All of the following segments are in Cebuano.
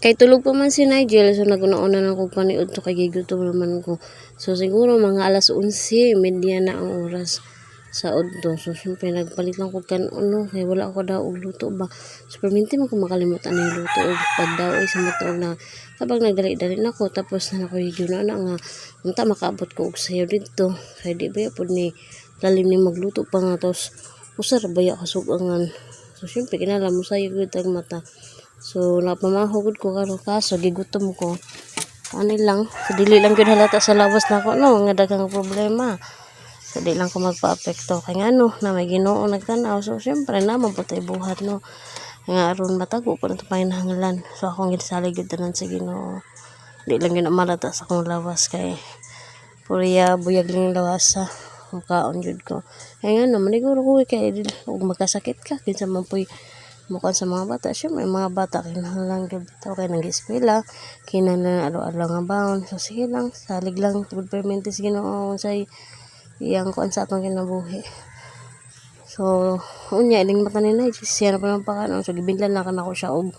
Kay tulog pa man si Nigel, so naguna-una na ko paniud to kay gigutom naman ko. So siguro mga alas 11:30 na ang oras sa udto. So syempre nagpalit lang ko kanon, no, kay wala ko daw og luto ba. So perminti man ko makalimutan ang luto og pagdaoy sa matuog na habang nagdali-dali na ko, tapos na ako na nga unta makaabot ko og sayo didto. Kay di ba pud ni lalim ni magluto pa nga, tapos usa ra baya kasugangan. So syempre kinahanglan mo sayo gyud tag mata. So napamaho gud ko karon, kaso gigutom ko. Ani lang, so dili lang gyud halata sa lawas nako, no, nga daghang problema. So di lang ko magpa-apekto kay ngano na may Ginoo nagtan-aw. So syempre naman po tay buhat, no, nga aron matago po na panginahanglan. So akong gisalig gyud tanan sa Ginoo. Di lang gyud na malata sa akong lawas kay puriya buyag lang yung lawas sa mukaon gyud ko. Kay ngano maniguro ko kay ug magkasakit ka, kinsa man po'y mukuan sa mga bata. Syempre mga bata kinahanglan gyud bitaw kay nag-eskwela, kinahanglan adlaw-adlaw nga baon. So sige lang, salig lang gud permente sa Ginoo unsay iyang kuan sa atong kinabuhi. So unya ining mata ni Nigel siya na pa nang pakanon, so gibinlan na kanako siya og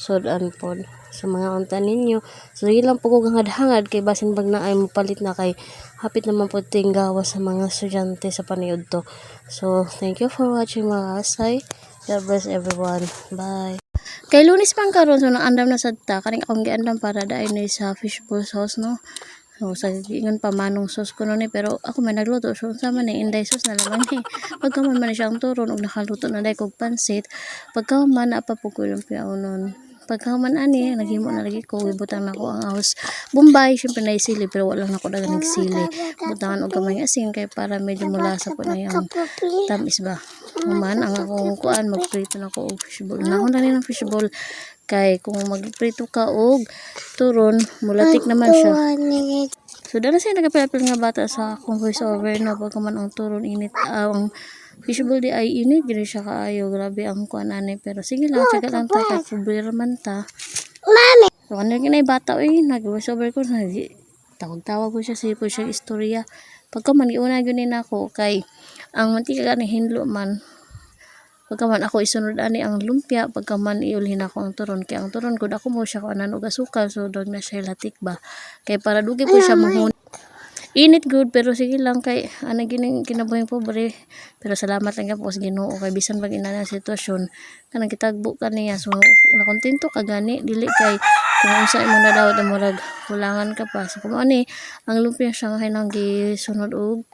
sud-an pod sa mga unta ninyo. So sige lang po ko hangad-hangad kay basin bag na ay mopalit na kay hapit naman pod ting gawas sa mga estudyante sa paniud to. So thank you for watching, mga kasay. God bless everyone. Bye. Kay Lunes man karon, so nang-andam na sad ta. Kaning akong giandam para dayon ni sa fishball sauce, no. So sa giingon pa manong sauce kuno ni, pero ako may nagluto, so unsa man ni, inday sauce na lang ni. Pagka man man siya ang turon og nakaluto na dai kog pansit, pagka man naa pa pud ko lumpia unon. Pagka man ani naghimo na lagi ko, gibutang nako ang ahos Bombay, syempre na sili, pero wala lang nako daghan og sili. Butangan og gamay asin kay para medyo mulasa po na yung tamis ba. Human ang akong kuan, magprito na ko og fishball. Nahon na ni ng fishball kay kung magprito ka og turon, mulatik naman siya. So dala siya nagapil nga bata sa akong voice over na pagka man ang turon init, ang fishball di ay init gid siya kaayo, grabe ang kuan ani, pero sige lang, tiyaga lang ta kay pobre man ta. Mami. So ano kinay bata oy, nag voice over ko, tawag-tawag ko siya, sige po siya istorya. Pagka man giuna gyud ni nako kay ang mantika gani hinlo man. Pagka man ako isunod ani ang lumpia, pagka man iulhin ako ang turon, kay ang turon gud ako mo siya kuanan og asukal, so dog na siya latik ba. Kay para dugi po siya mahun. Init good, pero sige lang kay ana gining kinabuhing pobre. Pero salamat lang po sa Ginoo kay bisan pag inana sitwasyon kanang kitagbo ka niya, so nakontento ka gani, dili kay kung unsa imo na dawat na murag kulangan ka pa. So kung ani ang lumpia siya nga nang gisunod og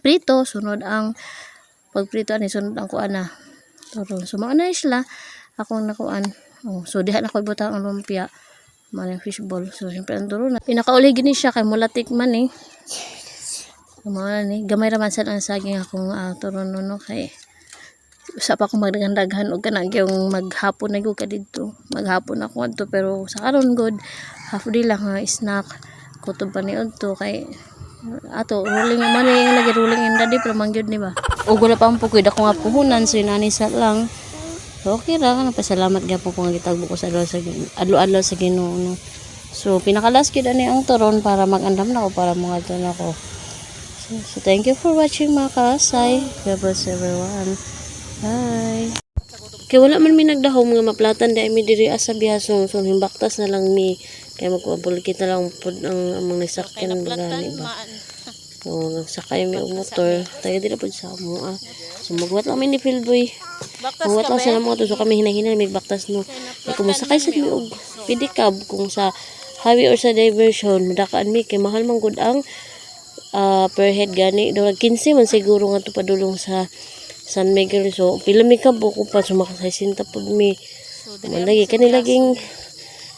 prito, sunod ang pagprito ani, sunod ang kuan na turon. So mao na sila akong nakuan. Oh, so diha na ko ibutang ang lumpia. Mao na yung fishball. So syempre ang turon na. Pinakauli gini siya kay mulatik man eh. So, mao na ni gamay ra man sad ang saging akong turon no, no, kay usa pa akong magdaghan-daghan og kanang yung maghapon na gyud ka didto. Maghapon ako adto, pero sa karon good half day lang nga snack kutob pa ni adto kay ato rolling man yung lagi, rolling in the deep man gyud ni ba. Ug wala pa ang pukoy dako nga puhunan, so inani sa lang. So okay ra, pasalamat gyapon ko nga gitagbo ko sa adlaw-adlaw sa Ginoo, no. So pinakalas gyud ani ang turon para mag-andam na ko para mga na ko. So thank you for watching, mga kaasay. God bless everyone. Bye. Kay wala man mi nagdahom nga maplatan di mi diri sa Biasong. So himbaktas na lang mi kay magpabulkit na lang pud ang among nasakyan ba gani ba. So nagsakay mi og motor. Taga dira pud sa amo ah. So magwat lang mi ni Philboy. Magwat lang sila mga to. So kami hinahina mi baktas, no. Kay kung mosakay sad mi og pedicab kung sa highway or sa diversion, madakaan mi kay mahal man gud ang per head gani. Daw 15 man siguro nga to padulong sa San Miguel. So pila mi ka buko pa, so makasaysinta pud mi. Man lagi kani laging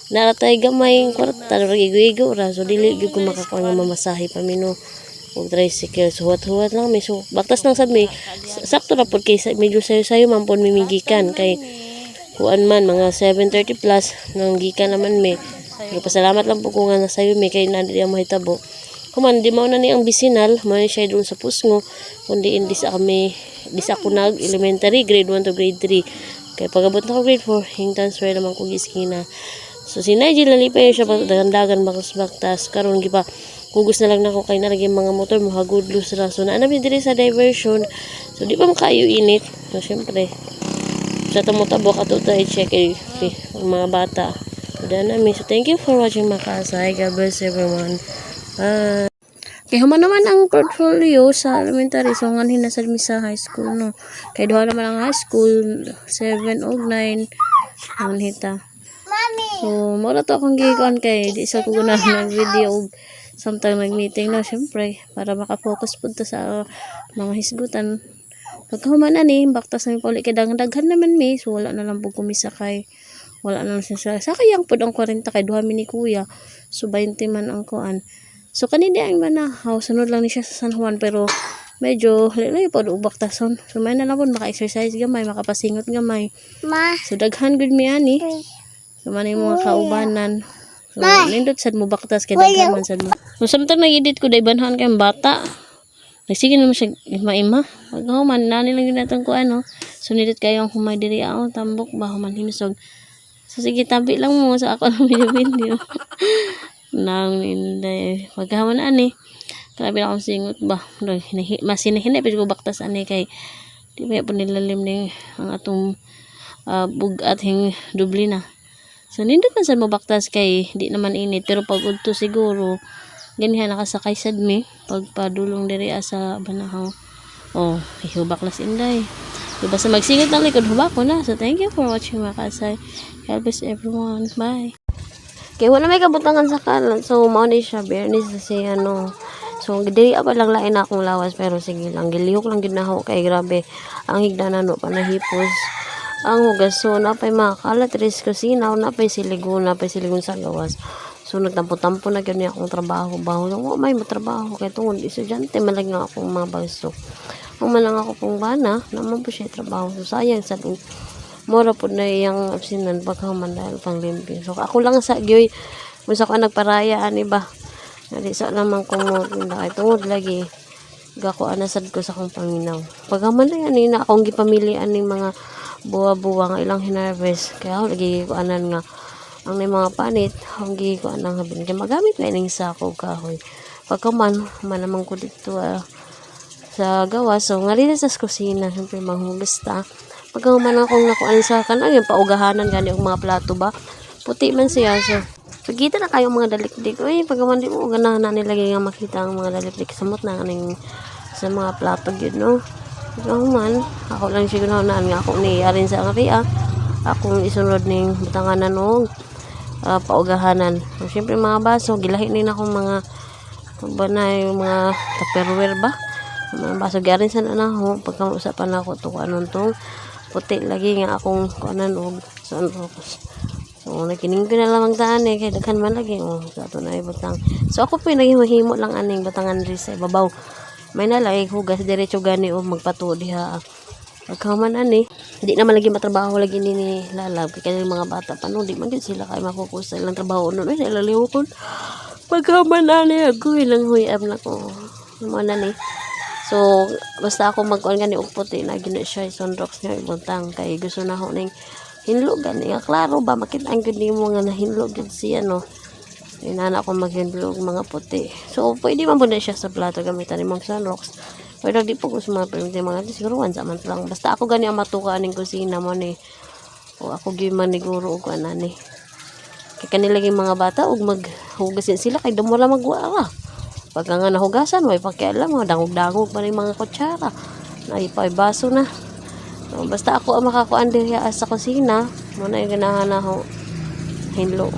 naratay gamay kwarta, murag igo-igo ra, so dili gyud ko makakuha nga mamasahe pa mi, no, og tricycle. So huwat-huwat lang mi, so baktas lang sad mi, sakto ra pud kay medyo sayo-sayo man pud mi migikan kay kuan man mga 7:30 plus nang gikan naman mi. Pero pasalamat lang po ko nga nasayo mi kay na di ang mahitabo. Human di mao na ni ang bisinal, mao ni siya doon sa Pusngo, kundi hindi sa kami, di sa ako nag elementary grade 1 to grade 3. Kay pag-abot na ko grade 4, hing transfer naman ko giskina. So si Nigel nalipay siya pag dagan-dagan baktas karon gipa kugos na lang nako kay naragi mga motor mo hagudlos ra. So naa mi diri sa diversion. So di pa makaayo init. So syempre sa tamo tabok ato ta i-check eh, ang mga bata. So dana mi. So thank you for watching, mga kaasay. God bless everyone. Bye. Kay human naman ang portfolio sa elementary, so nganhin na sad mi sa high school, no. Kay duha naman ang high school, 7 og 9 nganhi ta. So mao na to akong gikuan kay di sa ko ganahan ng video og samtang nag-meeting na, syempre para maka-focus pud ta sa mga hisgutan. Pagkahuman ani, baktas na mi pauli kay daghan naman mi, so wala na lang pud ko misakay. Wala na lang siya. Sakayang pud ang 40 kay duha mi ni kuya. So 20 man ang kuan. So kani di ang Banahaw, sunod lang ni siya sa San Juan, pero medyo layo pod og baktason. So may na lang pud maka-exercise gamay, makapasingot gamay. Ma. So daghan gud mi ani. So man yung mga kaubanan. So nindot sad mo baktas kay daghan man sad mo. So samtang nag-edit ko day banhan kay ang bata. Nagsige naman siya ima-ima. Pag human, nani lang yun natong kuan, no? So nindot kayo ang humay diri ako, tambok ba, human hinsog. So sige, tabi lang mo sa ako ng video-video. Nang inday. Pagkahuman ani, grabe na akong singot ba. Mas hinahina, pero ko baktas ani kay di ba po nilalim ni ang atong bugat hing dubli na. So nindot man sad mo baktas kay di naman init, pero pag udto siguro ganihan nakasakay sad mi pagpadulong diri sa Banahaw. Oh, hubak las inday. So, basta magsingot ng likod, hubak ko na. So thank you for watching, mga kaasay. God bless everyone. Bye. Kay wala may kabutangan sa kalan. So mao ni siya biyernes na siya, ano. So diri pa lang lain na akong lawas, pero sige lang, gilihok lang gyud nako kay grabe ang higdanan, no pa nahipos ang hugason, napay mga kalat ris kusina, napay siligon, napay siligon sa gawas. So nagtampo-tampo na gyud niya akong trabaho ba. Wa may matrabaho kay tungod estudyante man lang nga akong mga bagso. Human lang ako pong bana, naman po siya trabaho. So sayang sa mura po na iyang absinan pagkahuman dahil pang limpyo. So ako lang sa gyoy kung sa ko nagparaya ani ba. Dali sa naman ko mo tinda kay tungod lagi gako anasad ko sa akong paminaw. Pagkahuman na yan na akong gipamili aning mga buwa-buwa nga ilang hinarvest. Kaya ako lagi ko anan nga ang may mga panit akong gikuan ang habin kay magamit na ining sako kahoy. Pagkaman man naman ko dito sa gawas. So nga rin sa kusina, syempre manghugas ta. Pagkahuman akong nakuan sa kanang yung paugahanan gani og mga plato ba. Puti man siya, so pagkita na kayo mga dalikdik. Uy, pagkaman di mo ganahan na nila nga makita ang mga dalikdik, samot na aning sa mga plato gyud, no. Pagkahuman, ako lang siya ganahan nga ako ni arin sa ang ria. Akong isunod ning butanganan og paugahanan. So, syempre mga baso, gilahi ni na akong mga ba na yung mga tupperware ba. Mga baso gyarin sa nanaho pagka usapan ako to anon tong puti lagi nga akong kuanan og sunrocks. So nagkining ko na lamang taan eh kay daghan man lagi, oh, sa ato na ibutang. So ako po yung naghimo lang aning batangan diri sa ibabaw. May na lang hugas diretso gani o magpatuo diha. Pagkahuman ani, di naman lagi matrabaho lagi ni Lalab kay kanang mga bata pa, no, di man gyud sila kay mapokus sa ilang trabaho nun. Ay, lalihokon. Pagkahuman ani, agoy lang huyab na ko. Mo na ni. So, basta ako magkuan gani og puti na gina siya sunrocks nga ibutang kay gusto na ako ning hinlo gani nga klaro ba, makita ang gud nimo nga nahinlo gud siya, no. Inana ko maghinlo og mga puti. So, pwede man pud na siya sa plato gamitan nimong sunrocks. Pero di po ko sa mga permite mga siguro once a month lang. Basta ako gani ang matuka aning kusina mo ni. O ako gyud maniguro og kuan ani. Kay kanila yung mga bata og maghugas din sila kay damo ra magwara. Pagka nga nahugasan, way pakialam, mga dangog-dangog pa rin mga kutsara. Naipay baso na. So, basta ako ang makakuan diri sa kusina, mo na yung ganahan ako hinlo.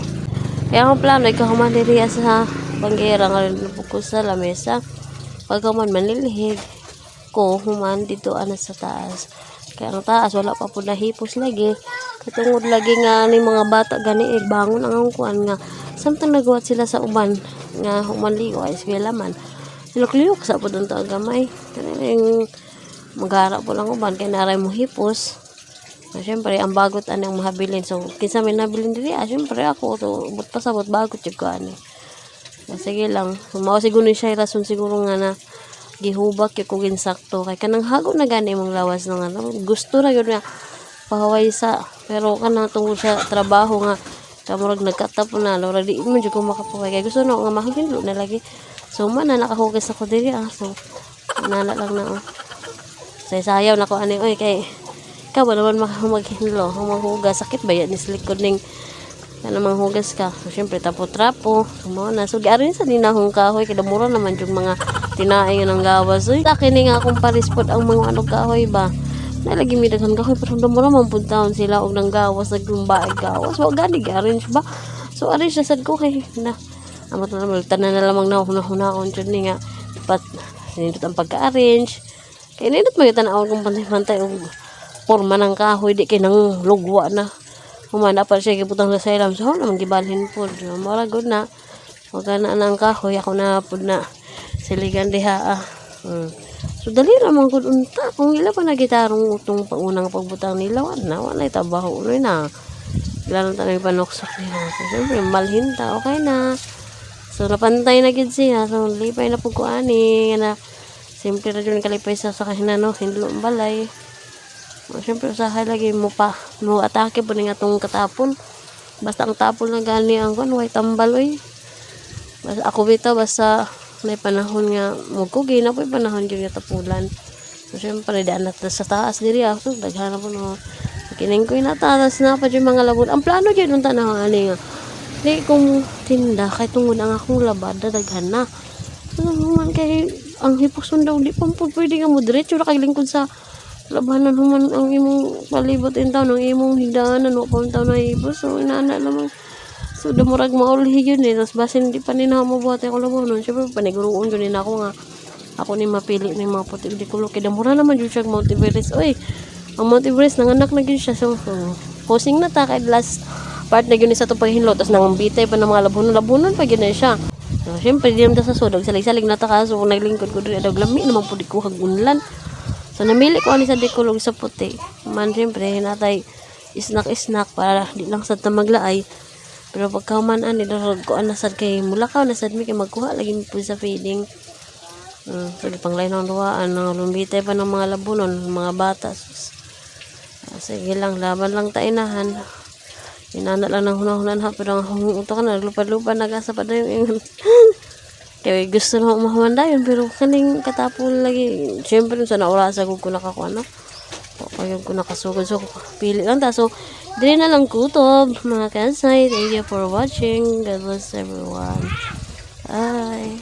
Kaya ang plano ay kahuman diri sa banggera nga rin ko sa lamesa. Pagkahuman manilhig ko human dito ana sa taas. Kaya ang taas wala pa po nahipos lagi. Katungod lagi nga ni mga bata gani eh, bangon ang kuan nga samtang nagawat sila sa uban nga humanligo ay eskwela man. Liyok-liyok sa po ta gamay. Kani yung magara po lang uban kay naray mo hipos. So, syempre, ang bagot ani ang mahabilin. So, kinsa may nabilin diri, syempre ako. So, but pasabot bagot jud ko ani. So, sige lang. Mao siguro ni siya rason siguro nga na gihubak gyud ko ginsakto kay kanang hago na gani imong lawas nga ano, gusto ra gyud nga pahaway sa, pero kanang tungod sa trabaho nga kamurag nagkatap na murag di man jud ko makapahuway kay gusto na nga mahinlo na lagi. So man na nakahugas ako diri ah. So nana lang na, oh. Say sayaw na ko ani oy kay ikaw ba naman maghinlo, maghugas, sakit ba yan ni sa likod ning Kana manghugas ka. So, syempre, tapo trapo. So, mao na. So, giarin sa dinahong kahoy. Kaya mura naman yung mga tinae nga ng gawas. Uy, sa akin nga akong paris pod ang mga ano kahoy ba. Nalagi mi daghan kahoy pero mura man pud taon sila og nang gawas, naglumbaay gawas. Wa gani gi-arrange ba. So arrange na sad ko kay na. Amot na naman tanan na lamang na hunahunahon jud ni nga dapat nindot ang pagka-arrange. Kay nindot man tan-awon kung pantay-pantay og porma ng kahoy, di kay nang lugwa na. Humana pa siya gibutang sa saylam, so naman gibalhin pod. Mura gud na. Wag na ang kahoy, ako na pud na siligan diha ah. So dali ra man gud unta kung ila pa nagitarong utong paunang pagbutang nila, wa na wala trabaho uloy na. Ila lang tanay panuksok nila. So syempre malhin ta, okay na. So napantay na gid siya. So lipay na pud ko ani na simple ra jud kalipay sa kahinano hinlo ang balay. O, syempre usahay lagi mo pa mo atake po ni atong katapol. Basta ang tapol na gani ang kuan, way tambal oy. Basta ako bitaw, basta may panahon nga mukugi na po'y panahon gyud nga tapulan. So syempre daan na ta sa taas diri ah. So daghan na po no. Kining ko na taas na pa jud mga labon. Ang plano jud unta na ani nga di kung tinda kay tungod ang akong labada daghan na. So human kay ang hipuson daw di pa po pwede nga mo diretso ra kay lingkod sa labanan, human ang imong palibot in town, ang imong higdaanan wa pa man taon nahipos. So inana lamang. So damurag maulhi yun eh. Tapos basin di pa ni na mabuhat ako labanon. Syempre paniguroon yun nako nga ako ni mapili ni mga puti di kulo kay damura naman jud siya Mount Everest. Oy, ang Mount Everest nanganak na gyud siya. So posing na ta kay last part na gyud ni sa itong paghinlo. Tapos nangambitay pa ng mga labunon, labunon pa gyud na siya. So, syempre di naman ta sa sudog, salig-salig na ta ka. So kung naglingkod ko diri daw lami naman pud ko unlan. So namili ko ani sa dikulog sa puti. Man syempre hinatay snack-snack para di lang sad ta maglaay. Pero pagka man ani darag ko ana sad kay mulakaw na sad mi kay magkuha lagi mi pud sa feeding. So panglain ang duwaan, ang lumbitay pa ng mga labunon, mga bata. Sus. Ah, sige lang, laban lang tainahan. Inana lang ng hunahunan ha, pero ang utok na, naglupad-lupad, nagasa pa na yung ingon. Kaya gusto na umahuman dayon, pero kaning katapon lagi. Siyempre, sa naurasa ko nakakuha, no? Kaya ko nakasugod. So, pili lang ta. So, dili na lang kutob, mga kansay. Thank you for watching. God bless everyone. Bye.